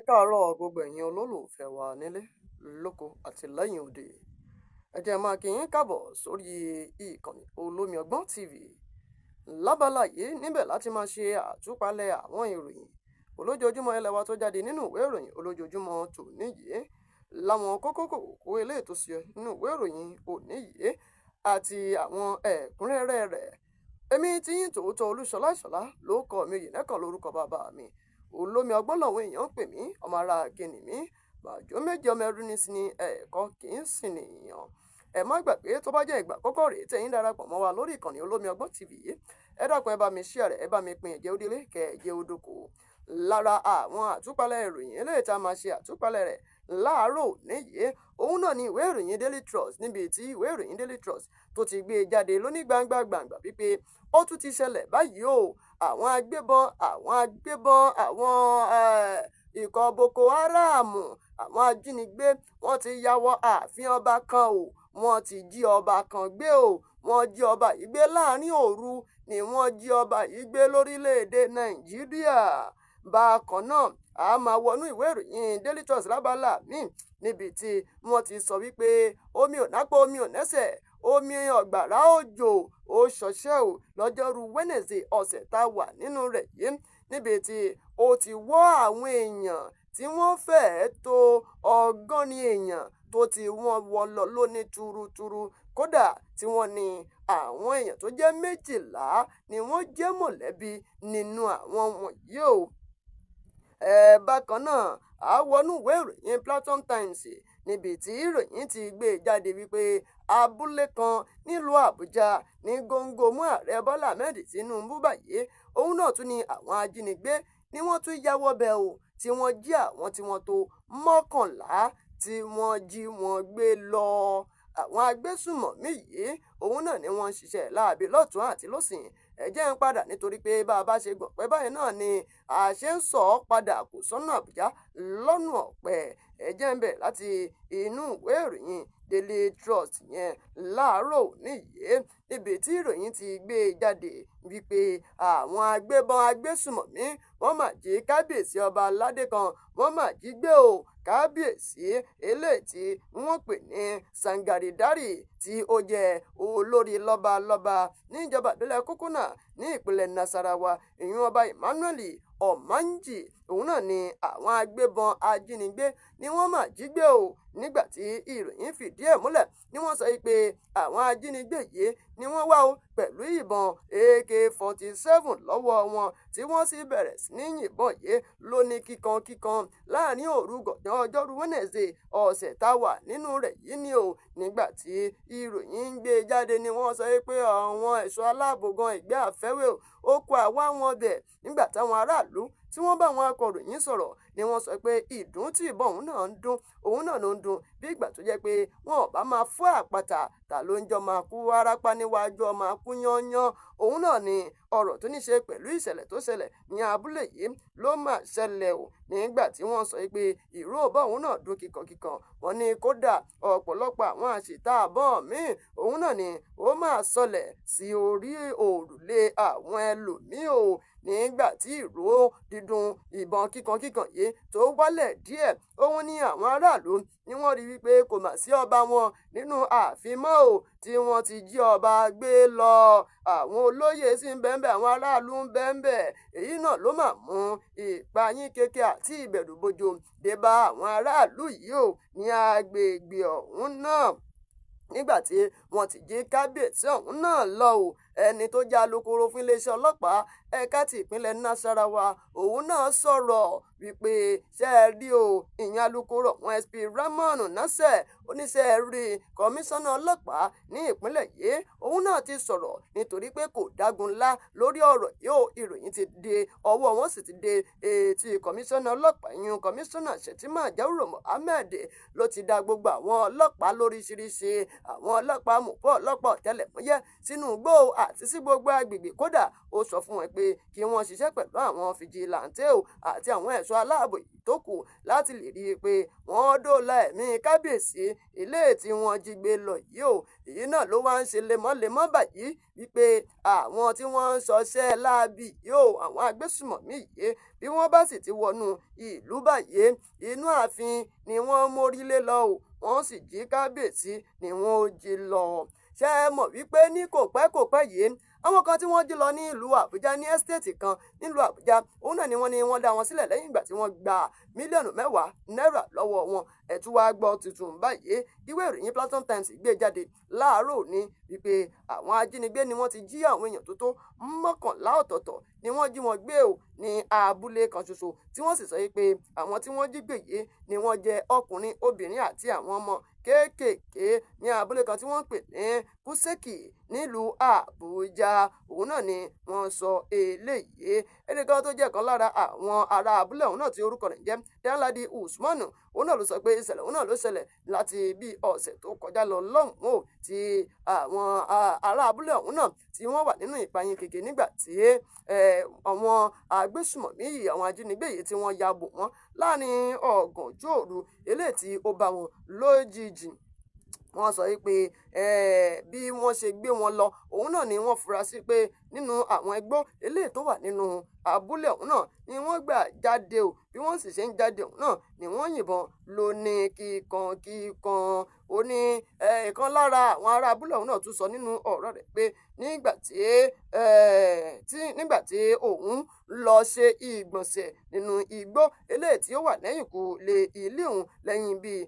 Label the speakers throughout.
Speaker 1: Ẹ káàárọ̀ gbogbo ẹ̀yin olólùfẹ́ wa nílé, lóko àti lẹ́yìn odi. Ẹ jẹ́ máa kí yín káàbọ̀ sórí ìkànnì Olómi Ọgbọ́n TV. Lábala yìí níbẹ̀ láti máa ṣe àtúpalẹ̀ àwọn ìròyìn olójoojúmọ́ ilé wa tó jáde nínú ìwé ìròyìn olójoojúmọ́ tòní yìí, láwọn kókó kòkó eléyìí tó ṣe nínú ìwé ìròyìn òní yìí àti àwọn ẹ̀kúnrẹ́rẹ́ rẹ̀. Èmi tí yín tòótọ́ Olúṣọlá Ìṣọ̀lá ló kọ́ mi, Yìnẹ́kàn lórúkọ bàbá mi. Olómi Ọgbọ́n làwọn èèyàn ń pè mí, ọmọ ara gìnì mí, bàjọ́ méje ọmọ ẹrú ní sí ni ẹ̀ẹ̀kọ́ kì í sìn nìyàn. Ẹ má gbàgbé, tó bá jẹ́ ìgbà àkọ́kọ́ rèé tẹ̀yin darapọ̀ mọ́ wa lórí ìkànnì Olómi Ọgbọ́n TV yìí, ẹ dákun, ẹ bá mi share rẹ̀, ẹ bá mi pín, ẹ̀jẹ̀ òdílé kẹ̀ ẹ̀jẹ̀ òdòkó. Lára àwọn àtúpalẹ̀ ìròyìn eléyìí tá a máa ṣe àtúpalẹ̀ rẹ̀ láàárọ̀ níyìí, òun náà ni ìwé ìròyìn Daily Trust, níbi tí ìwé ìròyìn Daily Trust tó ti gbé e jáde lóní gbangba gbangba wípé ó tún ti ṣẹlẹ̀ báyìí o. Àwọn agbébọn, àwọn ikọ̀ Boko Haram, àwọn ajínigbé, wọ́n ti ya wọ ààfin ọba kan o. Wọ́n ti jí ọba kan gbé o. Wọ́n jí ọba yìí gbé láàrin òru ni wọ́n jí ọba yìí gbé lórílẹ̀‐èdè Nàìjíríà. Bákan náà, a máa wọnú ìwé ìròyìn Daily Trust lábala míì, níbi tí wọ́n ti sọ wípé omi ò nápò, omi ò nẹ́sẹ̀, omi ọ̀gbàrá òjò ó ṣọṣẹ́ o lọ́jọ́rú Wednesday ọ̀sẹ̀ tá a wà nínú rẹ̀ yìí, níbi tí ó ti wọ́ àwọn èèyàn tí wọ́n fẹ́ẹ́ tó 80 èèyàn tó ti wọ́n wọ́ lọ lóní turuturu. Kódà tí wọ́n ní àwọn èèyàn tó jẹ́ 12 ni wọ́n jẹ́ mọ̀lẹ́bí nínú àwọn wọ̀nyí o. Ẹ bákan náà, a wọnú ìwé ìròyìn Platform Times, níbi tí ìròyìn ti gbé jáde wípé abúlé kan nílùú Àbújá ní góńgómú ààrẹ Bọ́lá Ahmed Tinubu báyìí, òun náà tún ní àwọn ajínigbé ni wọ́n tún ya wọbẹ̀ o, tí wọ́n jí àwọn tí wọ́n tó 11 tí wọ́n jí wọn gbé lọ. Àwọn agbésùmọ̀mí yìí, òun náà ni wọ́n ń ṣiṣẹ́ láabi lọ́tùn àti lósìn. Ẹ jẹ́ ń padà, nítorí pé bá a bá ṣe gbọ̀n pẹ́ báyìí náà ni a ṣe ń sọ ọ́ padà, kò sọ́nà Àbújá lọ́nà ọ̀pẹ. Ẹ jẹ́ ń bẹ̀ láti inú ìwé ìròyìn Daily Trust yẹn láàárọ̀ òní yìí, níbi tí ìròyìn ti gbé e jáde wípé àwọn agbébọn agbésùmọ̀mí, wọ́n mà jí kábíyèsí ọba aládé kan, wọ́n mà jí gbé o. Kábíyèsí eléyìí tí wọ́n pè ní Sangaridari, tí ó jẹ́ olórí lọ́balọ́ba níjọba ìbílẹ̀ Kúkúnà ní ìpínlẹ̀ Nasarawa, ìyún Ọba Emmanuel Ọ̀mánjì, òun náà ni àwọn agbébọn ajínigbé ni wọ́n mà jí gbé o. Nígbà tí ìròyìn fìdí ẹ̀ múlẹ̀ ni wọ́n sọ pé àwọn ajínigbé yìí ni wọ́n wá o pẹ̀lú ìbọn AK-47 lọ́wọ́ wọn, tí wọ́n sì bẹ̀rẹ̀ sí ní yìnbọn yìí lóní kíkan kíkan láàrin òru gànjọ́ ọjọ́rú Wednesday ọ̀sẹ̀ tá a wà nínú rẹ̀ yìí ni o. Nígbà tí ìròyìn ń gbé jáde ni wọ́n sọ pé àwọn ẹ̀ṣọ́ aláàbò gan ìgbé àfẹ́wé ó kó àwa wọn bẹ̀. Nígbà táwọn aráàlú tí wọ́n bá àwọn akọ̀ròyìn sọ̀rọ̀ ni wọ́n sọ pé ìdún tí ìbọn òun náà ń dún, òun náà ló ń dún bí ìgbà tó jẹ́ pé wọn ò bá máa fọ́ àpáta ta ló ń jọ máa kú wárápá níwájú ọmọ akú yányán. Òun náà ni ọ̀rọ̀ tó ní ṣe pẹ̀lú ìṣẹ̀lẹ̀ tó ṣẹlẹ̀ ní abúlé yìí ló máa ṣẹlẹ̀ o. Nígbà tí wọ́n sọ pé ìró ìbọn òun náà dún kíkankíkan, wọ́n ní kódà ọ̀pọ̀lọpọ̀ àwọn àṣìta àbọ̀n míì, òun náà ni ó máa sọlẹ̀ sí orí òrùlé àwọn ẹlòmíì o. Nígbà tí ìró dídún ìbọn kíkankíkan yìí tó wálẹ̀ díẹ̀, òun ni àwọn aráàlú ni wọ́n rí wípé kò mà sí ọba wọn nínú ààfin mọ́ o, tí wọ́n ti jí ọba gbé lọ. Àwọn olóyè sì ń bẹ́ńbẹ́, àwọn aráàlú ń bẹ́ńbẹ́. Èyí náà ló mà mú ìpayín keke àti ìbẹ̀rùbojo dé bá àwọn aráàlú yìí o ní agbègbè ọ̀hún náà, nígbà tí wọ́n ti jí kábíyèsí ọ̀hún náà lọ o. Ẹni tó jẹ́ alukoro fún iléeṣẹ́ ọlọ́pàá ẹ̀ka ti ìpínlẹ̀ Nasarawa, òun náà sọ̀rọ̀ wípé ṣe é rí o, ìyẹn alukoro ọ̀hún, SP Ramon Nasser, oníṣẹ́ rí kọmíṣánná ọlọ́pàá ní ìpínlẹ̀ yìí, òun náà ti sọ̀rọ̀ nítorí pé kò dágun ńlá lórí ọ̀rọ̀ yìí o. Ìròyìn ti dé ọwọ́ wọn, sì ti dé etí kọmíṣánná ọlọ́pàá. Ìyún kọmíṣánná Shettima Jauro Mohammed ló ti dá gbogbo àwọn ọlọ́pàá lóríṣiríṣi, àwọn ọlọ́pàá mọ̀pọ̀, ọlọ́pàá ọ̀tẹlẹ̀múyẹ́ sínú igbó. àti sí gbogbo agbègbè. Kódà ó sọ fún wọn pé kí wọ́n ṣiṣẹ́ pẹ̀lú àwọn fìjìláńtẹ́ o àti àwọn ẹ̀ṣọ́ aláàbò tó kù láti lè rí i pé wọ́n dóòlà ẹ̀mí kábíyèsí ilé tí wọ́n jí gbé lọ yìí o. Èyí náà ló wá ń ṣe lemọ́lemọ́ báyìí wípé àwọn tí wọ́n ń ṣọṣẹ́ láabi yìí o, àwọn agbésùmọ̀mí yìí, bí wọ́n bá sì ti wọnú ìlú báyìí, inú ààfin ni wọ́n mórí lé lọ o, wọ́n sì jí kábíyèsí ni wọ́n ó jí lọ. Ṣé ẹ mọ̀ wípé ní kò pẹ́ kò pẹ́ yìí, àwọn kan tí wọ́n jí lọ ní ìlú Àbújá ní estate kan nílùú Àbújá, òun náà ni wọ́n ní wọ́n dá wọn sílẹ̀ lẹ́yìn ìgbà tí wọ́n gba 10 mílíọ̀nù náírà lọ́wọ́ wọn. Ẹ tún wá gbọ́ tuntun báyìí, ìwé ìròyìn Platform Times gbé jáde láàárọ̀ òní wípé àwọn ajínigbé ni wọ́n ti jí àwọn èèyàn tó tó 11 ọ̀tọ̀ọ̀tọ̀ ni wọ́n jí wọn gbé o ní abúlé kan ṣoṣo, tí wọ́n sì sọ pé àwọn tí wọ́n jí gbé yìí ni wọ́n jẹ́ ọkùnrin, obìnrin àti àwọn ọmọ kéékèèké ní abúlé kan tí wọ́n ń pè ní Kúsẹ́kì nílùú Àbújá. Òun náà ni wọ́n sọ eléyìí. Ẹnìkan tó jẹ́ kan lára àwọn ará abúlé ọ̀hún náà tí orúkọ rẹ̀ ń jẹ́ Danladi Usman, òun náà ló sọ pé ìṣẹ̀lẹ̀ òun náà ló ṣẹlẹ̀ láti bí ọ̀sẹ̀ tó kọjá lọ lọ́hùn-ún o, tí àwọn ará abúlé ọ̀hún náà tí wọ́n wà nínú ìpayín keke nígbà tí àwọn agbésùmọ̀mí yìí, àwọn ajínigbé yìí, tí wọ́n ya bò wọ́n láàrin ọ̀gànjọ́ òru eléyìí tí ó bá wọn lójijì. Wọ́n sọ wípé bí wọ́n ṣe gbé wọn lọ, òun náà ni wọ́n fura sí pé nínú àwọn igbó eléyìí tó wà nínú abúlé ọ̀hún náà ni wọ́n gbà jáde o. Bí wọ́n sì ṣe ń jáde ọ̀hún náà ni wọ́n yìnbọn ló ní kíkan kíkan. Ó ní ìkan lára àwọn ará abúlé ọ̀hún náà tún sọ nínú ọ̀rọ̀ rẹ̀ pé nígbà tí òun lọ ṣe ìgbọ̀nsẹ̀ nínú igbó eléyìí tí ó wà lẹ́yìnkùlé ilé òun lẹ́yìn bíi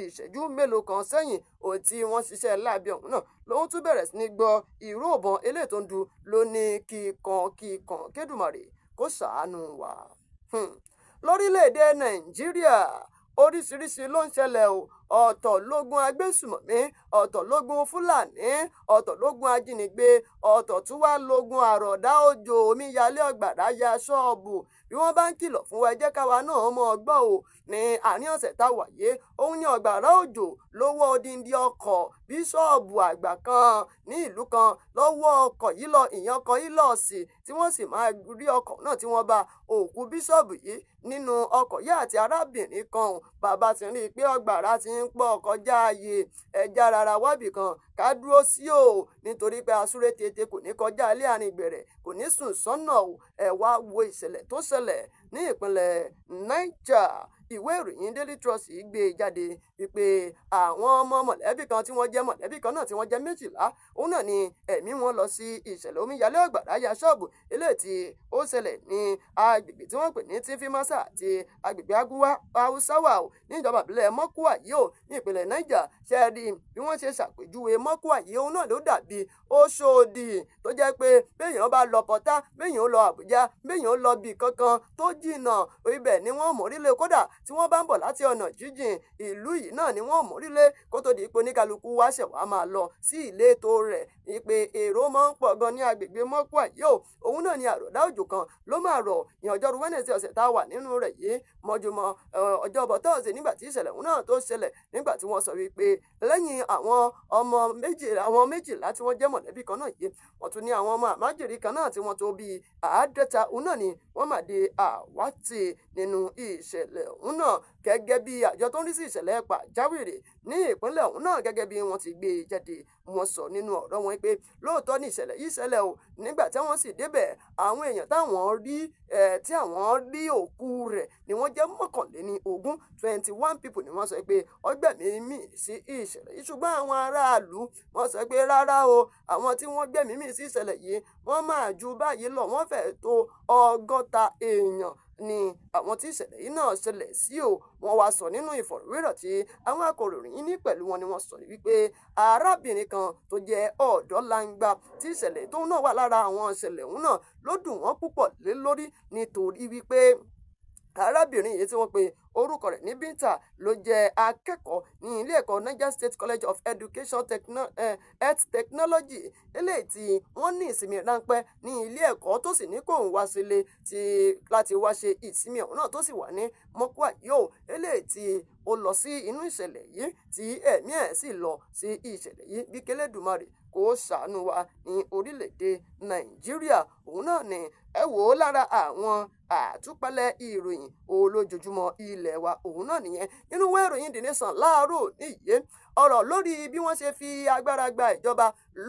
Speaker 1: ìṣẹ́jú mélòó kan sẹ́yìn òun tí wọ́n ṣiṣẹ́ láabi ọ̀hún náà, lòun tún bẹ̀rẹ̀ sí ní gbọ́ ìró ìbọn eléyìí tó ń dún ló ní kíkan kíkan. Kédùmarè kó ṣàánú wa. Lórílẹ̀‐èdè Nàìjíríà, oríṣiríṣi ló ń ṣẹlẹ̀ o. Ọ̀tọ̀ lógun agbésùmọ̀mí, ọ̀tọ̀ lógun Fúlàní, ọ̀tọ̀ lógun ajínigbé, ọ̀tọ̀ tún wá lógun àròdá òjò, omíyalé ọ̀gbàrá ya ṣọ́ọ̀bù. Bí wọ́n bá ń kìlọ̀ fún wa, ẹ jẹ́ káwa náà mọ̀ ọ́ gbọ́ o. Ní àárín ọ̀sẹ̀ tá a wà yìí, òun ní ọ̀gbàrá òjò ló wọ́ odindi ọkọ̀ bíṣọ́ọ̀bù àgbà kan ní ìlú kan lọ́wọ́ ọkọ̀ yìí lọ, ìyẹn ọkọ̀ Hilux, tí wọ́n sì máa rí ọkọ̀ náà tí wọ́n bá òkú bíṣọ́ọ̀bù yìí nínú ọkọ̀ yìí àti arábìnrin kan o. Bàbá ti rí i pé ọ̀gbàrá ti ń pọ̀ kọjá ààyè, ẹja rárá wábì kan ká dúró sí o, nítorí pé asúré tètè kò ní kọjá ilé àárín gbẹ̀rẹ̀, kò ní sùn sọ́nà o. Ẹ wá wo ìṣẹ̀lẹ̀ tó ṣẹlẹ̀ ní ìpínlẹ̀ Niger. Ìwé ìròyìn Daily Trust gbé e jáde wípé àwọn ọmọ mọ̀lẹ́bí kan tí wọ́n jẹ́ mọ̀lẹ́bí kan náà tí wọ́n jẹ́ 12, òun náà ni ẹ̀mí wọn lọ sí ìṣẹ̀lẹ̀ omíyalé ọ̀gbàrá ya ṣọ́ọ̀bù eléyìí tí ó ṣẹlẹ̀ ní agbègbè tí wọ́n pè ní Tífímásà àti agbègbè Aguwa Hausawa níjọba ìbílẹ̀ Mọ́kúà yìí ò ní ìpínlẹ̀ Niger. Ṣe é rí bí wọ́n ṣe ṣàpèjúwe Mọ́kúà yìí, òun náà ló dàbí Òṣòdì, tó jẹ́ pé béèyàn bá lọ Pọ̀tá, béèyàn lọ Àbújá, béèyàn lọ bì kankan tó jìnnà, ibẹ̀ ni wọ́n mórílé. Kódà tí wọ́n bá ń bọ̀ láti ọ̀nà jíjìn, ìlú yìí náà ni wọ́n mórílé kó tó di pé oníkálukú wá ṣẹ̀ wá máa lọ sí ìletò rẹ̀, ìpè èrò máa ń pọ̀ gan ní agbègbè Mọ́kúà yìí o. Òun náà ni àròdá òjò kan ló máa rọ̀ ní ọjọ́rú Wednesday ọ̀sẹ̀ tá a wà nínú rẹ̀ yìí mọ́júmọ́ ọjọ́bọ̀ Thursday nígbà tí ìṣẹ̀lẹ̀ òun náà tó ṣẹlẹ̀, nígbà tí wọ́n sọ wípé lẹ́yìn àwọn ọmọ méjì, àwọn 12 tí wọ́n jẹ́ mọ̀lẹ́bí kan náà yìí, wọ́n tún ní àwọn ọmọ àmájèrè kan náà tí wọ́n tó bíi 50, òun náà ni wọ́n máa di àwátì nínú ìṣẹ̀lẹ̀ òun náà. Gẹ́gẹ́ bí àjọ tó ń rí sí ìṣẹ̀lẹ̀ pàjáwìrì ní ìpínlẹ̀ ọ̀hún náà, gẹ́gẹ́ bí wọ́n ti gbé e jáde, wọ́n sọ nínú ọ̀rọ̀ wọn pé lóòótọ́ ní ìṣẹ̀lẹ̀ yìí ṣẹlẹ̀ o. Nígbà tí wọ́n sì débẹ̀, àwọn èèyàn táwọn rí tí àwọn rí òkú rẹ̀ ni wọ́n jẹ́ 21, 21 people ni wọ́n sọ pé ọgbẹ̀mí mì sí ìṣẹ̀lẹ̀ yìí. Ṣùgbọ́n àwọn aráàlú wọ́n sọ pé rárá o, àwọn tí wọ́n gbẹ̀mí mì sí ìṣẹ̀lẹ̀ yìí, wọ́n máa ju báyìí lọ, wọ́n fẹ́ẹ̀ tó 60 èèyàn ni àwọn tí ìṣẹ̀lẹ̀ yìí náà ṣẹlẹ̀ sí o. Wọ́n wá sọ nínú ìfọ̀rọ̀wérọ̀ tí àwọn akọ̀ròyìn ní pẹ̀lú wọn ni wọ́n sọ wípé arábìnrin kan tó jẹ́ ọ̀dọ́ langba tí ìṣẹ̀lẹ̀ tóun náà wà lára àwọn ìṣẹ̀lẹ̀ òun náà ló dùn wọ́n púpọ̀ lé lórí, nítorí wípé arábìnrin yìí tí wọ́n pe orúkọ rẹ̀ ní Binta ló jẹ́ akẹ́kọ̀ọ́ ní ilé ẹ̀kọ́ Niger State College of Education Health Technology, eléyìí tí wọ́n ní ìsinmi ráńpẹ́ ní ilé ẹ̀kọ́ tó sì ní kó ń wá sílé tí láti wá ṣe ìsinmi ọ̀hún náà, tó sì wà ní Mọ́kúà yóò, eléyìí tí ó lọ sí inú ìṣẹ̀lẹ̀ yìí tí ẹ̀mí ẹ̀ sì lọ sí ìṣẹ̀lẹ̀ yìí. Bí k'Elédùmarè kó ṣàánú wa ní orílẹ̀-èdè Nàìjíríà, òun náà ni ẹ wò ó lára àwọn àtúpalẹ̀ ìròyìn olójoojúmọ́ ilẹ̀ wa, òun náà nìyẹn nínú ìwé ìròyìn The Nation láàárọ̀ níyé. Ọ̀rọ̀ lórí bí wọ́n ṣe fi agbára gba ìjọba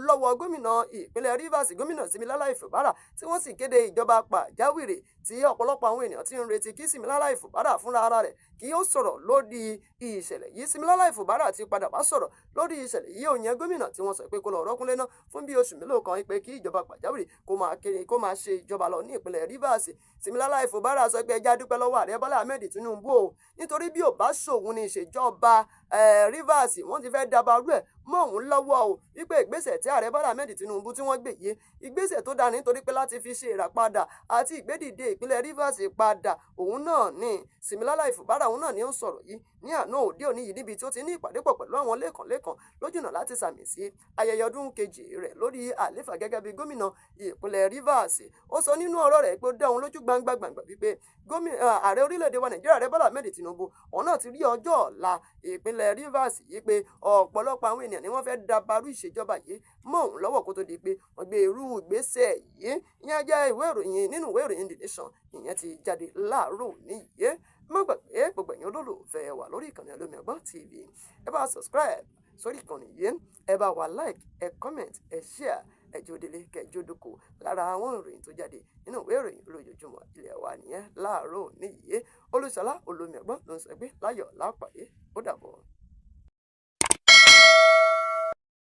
Speaker 1: lọ́wọ́ gómìnà ìpínlẹ̀ Rivers, gómìnà Siminalayi Fubara, tí wọ́n sì kéde ìjọba pàjáwìrì, tí ọ̀pọ̀lọpọ̀ àwọn ènìyàn ti ń retí kí Siminalayi Fubara fúnra ara rẹ̀ kí ó sọ̀rọ̀ lórí ìṣẹ̀lẹ̀ yìí. Siminalayi Fubara ti padà wá sọ̀rọ̀ lórí ìṣẹ̀lẹ̀ yìí. Òun yẹn gómìnà tí wọ́n sọ pé kó lọ rọ́kúnlé náà fún bí oṣù mélòó kan, pé kí ìjọba pàjáwìrì kó máa kiri, kó máa ṣe ìjọba lọ ní ìpínlẹ̀ Rivers. Siminalayi Fubara sọ pé ẹja dúpẹ́ lọ́wọ́ ààrẹ Bọ́lá Ahmed Tinubu o, nítorí bí ò bá ṣòun ní ìṣèjọba Rivers, wọ́n ti fẹ́ dabarú ẹ̀ mọ́ òun lọ́wọ́ o, wípé ìgbésẹ̀ tí ààrẹ Bọ́lá Ahmed Tinubu tí wọ́n gbé yìí, ìgbésẹ̀ tó dáa, nítorí pé láti fi ṣe ìràpadà àti ìgbédìde ìpínlẹ̀ Rivers padà òun náà ní. Siminalayi Fubara òun náà ni ó ń sọ̀rọ̀ yìí ní àná òde òní yìí, níbi tí ó ti ní ìpàdé pọ̀ pẹ̀lú àwọn lẹ́kànlẹ́kàn lójúnà láti sàmì sí ayẹyẹ ọdún kejì rẹ̀ lórí àléfà gẹ́gẹ́ bí gómìnà ìpínlẹ̀ Rivers. Ó sọ nínú ọ̀rọ̀ rẹ̀ pé ó dá òun lójú gbangba gbangba wípé gómìnà, ààrẹ orílẹ̀-èdè wa Nàìjíríà, ààrẹ Bọ́lá Ahmed Tinubu, òun náà ti rí ọjọ́ ọ̀la ìpínlẹ̀ Rivers yìí, pé ọ̀pọ̀lọpọ̀ àwọn ènìyàn ni wọ́n fẹ́ dabarú ìṣèjọba yìí mọ́ òun lọ́wọ́ kó tó di pé wọ́n gbé irú ìgbésẹ̀ yìí. Ìyẹn jẹ́ ìwé ìròyìn nínú ìwé ìròyìn The Nation, ìyẹn ti jáde láàárọ̀ níyì. Má gbàgbé, gbogbo ẹ̀yin olólùfẹ́ wa lórí ìkànnì Olómi Ọgbọ́n TV, ẹ bá subscribe sórí ìkànnì yìí, ẹ bá wa like, ẹ comment, ẹ share, ẹ jó délé kẹjọ dóko. Lára àwọn ìròyìn tó jáde nínú ìwé ìròyìn lójoojúmọ́ ilẹ̀ wa nìyẹn láàárọ̀ níyì. Olúṣọlá Olómi Ọgbọ́n ló ń sọ pé láyọ̀ lápàdé, ó dàbọ̀.